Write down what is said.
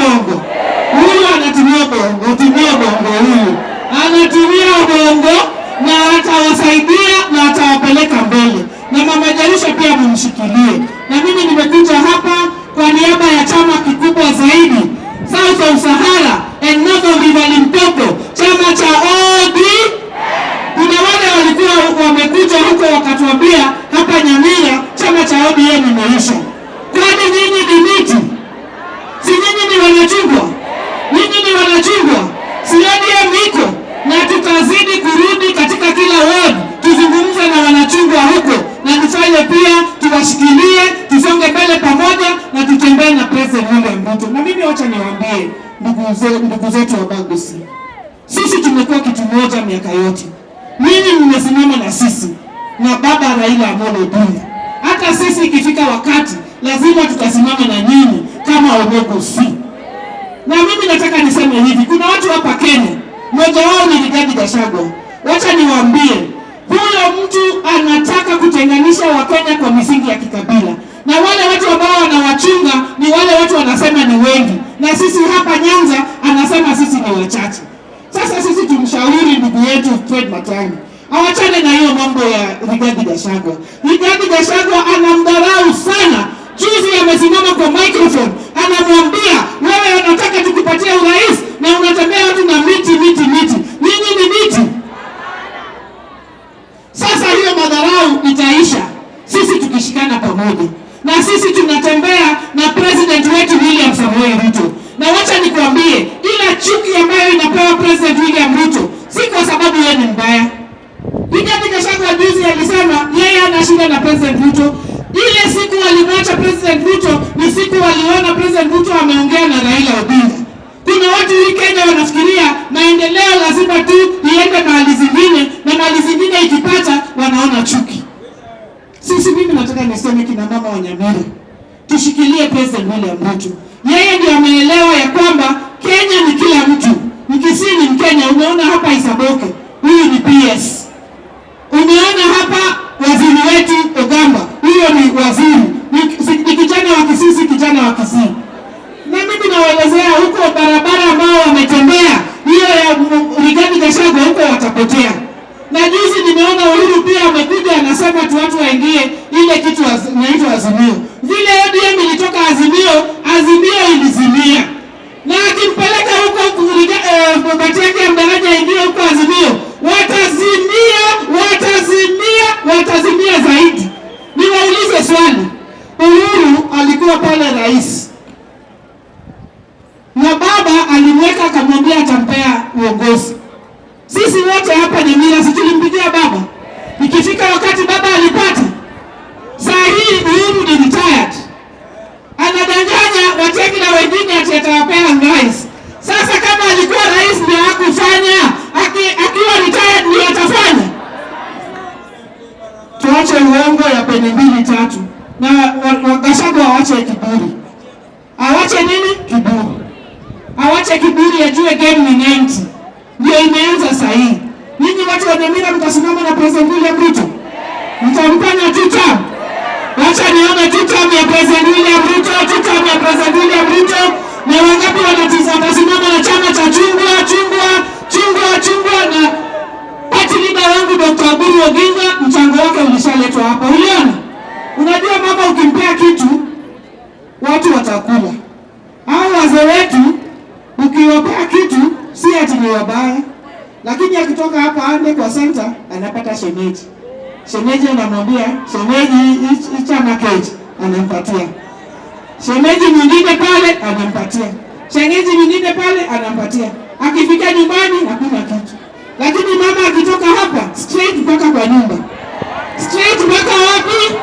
Bongo? Huyu anatumia bongo, tumia bongo huyu. Anatumia bongo na atawasaidia na atawapeleka mbele. Na Mama Jerusha pia mumshikilie. Na mimi nimekuja hapa kwa niaba ya chama kikubwa zaidi South of Sahara and North of River Limpopo, chama cha OD. Kuna wale walikuwa wamekuja huko wakatuambia hapa Nyamira chama cha ODM imeisha. Kwani nyinyi ni miti? Si nyinyi ni wanachungwa? Nyinyi ni wanachungwa? Si ODM iko? Na tutazidi kurudi katika kila ward tuzungumze na wanachungwa huko, na tufanye pia tuwashikilie, tusonge mbele pamoja na tutembee na President William Ruto. Na mimi wacha niwaambie ndugu zetu wa Bagusi, sisi tumekuwa kitu moja miaka yote. Nyinyi mmesimama na sisi na baba Raila Amolo Odinga. Hata sisi ikifika wakati lazima tutasimama na nyinyi kama Omogusi. Na mimi nataka niseme hivi, kuna watu hapa Kenya, mmoja wao ni Rigathi Gachagua. Wacha niwaambie, huyo mtu anataka kutenganisha Wakenya kwa misingi ya kikabila, na wale watu ambao wanawachunga ni wale watu wanasema ni wengi, na sisi hapa Nyanza anasema sisi ni wachache. Sasa sisi tumshauri ndugu yetu Fred Matiang'i awachane na hiyo mambo ya Rigathi Gachagua. Rigathi Gachagua anamdharau sana. Juzi amesimama kwa microphone anamwambia, wewe unataka tukupatie urais na unatembea watu na miti miti miti. Nyinyi ni miti. Sasa hiyo madharau itaisha sisi tukishikana pamoja, na sisi tunatembea na president wetu William Samoei Ruto. Na wacha nikwambie, ila chuki ambayo inapewa President William Ruto si kwa sababu yeye ni mbaya. Rigathi Gachagua juzi alisema yeye ana shida na President Ruto. Ile siku walimwacha President Ruto ni siku waliona President Ruto ameongea na Raila Odinga. Kuna watu hii Kenya wanafikiria maendeleo lazima tu iende mahali zingine, na mahali zingine ikipata wanaona chuki. Sisi, mimi nataka niseme, kina mama wa Nyamira, tushikilie President William Ruto. Yeye ndio ameelewa ya kwamba Kenya ni kila mtu. Mkisii ni Mkenya. Umeona hapa Isaboke, huyu ni PS. Umeona hapa waziri wetu Ogamba, huyo ni waziri, ni kijana wa Kisii, si kijana wa Kisii. Na mimi nawaelezea huko barabara ambao wametembea hiyo ya Rigathi Gachagua huko watapotea. Na juzi nimeona Uhuru pia amekuja anasema tu watu waingie ile kitu inaitwa Azimio. Vile ODM ilitoka Azimio, Azimio ilizimia. Na akimpeleka huko Matiang'i ya Mdaraja aingie huko Azimio, watazimia, watazimia, watazimia zaidi. Niwaulize swali, Uhuru alikuwa pale rais na baba alimweka akamwambia atampea uongozi. Sisi wote hapa Nyamira si tulimpigia baba? Ikifika wakati baba alipata. Saa hii Uhuru ni retired, anadanganya Matiang'i na wengine ati atawapea rais. Sasa kama alikuwa rais ndio hakufanya, akiwa retired ndio atafanya? Tuache uongo ya peni mbili tatu, na Gachagua awache kiburi, awache nini kiburi, awache kiburi, ajue game ni 90 ndio imeanza sasa hii. Nyinyi watu wa Nyamira mtasimama na President William Ruto, mtamfanya two term. Wacha nione two term ya President William Ruto, two term ya President William Ruto. Na wangapi watasimama na chama cha chungwa, chungwa, chungwa, chungwa? Na party leader wangu Dr. Oburu Oginga, mchango wake ulishaletwa hapa, uliona? Unajua mama, ukimpea kitu watu watakula. Hao wazee wetu ukiwapea kitu si ati ni wabaya, lakini akitoka hapa ande kwa center anapata shemeji. Shemeji anamwambia, shemeji, hii chama keji, anampatia. Shemeji mwingine pale anampatia, shemeji mwingine pale anampatia. Akifika nyumbani hakuna kitu, lakini mama akitoka hapa straight mpaka kwa nyumba, straight mpaka wapi?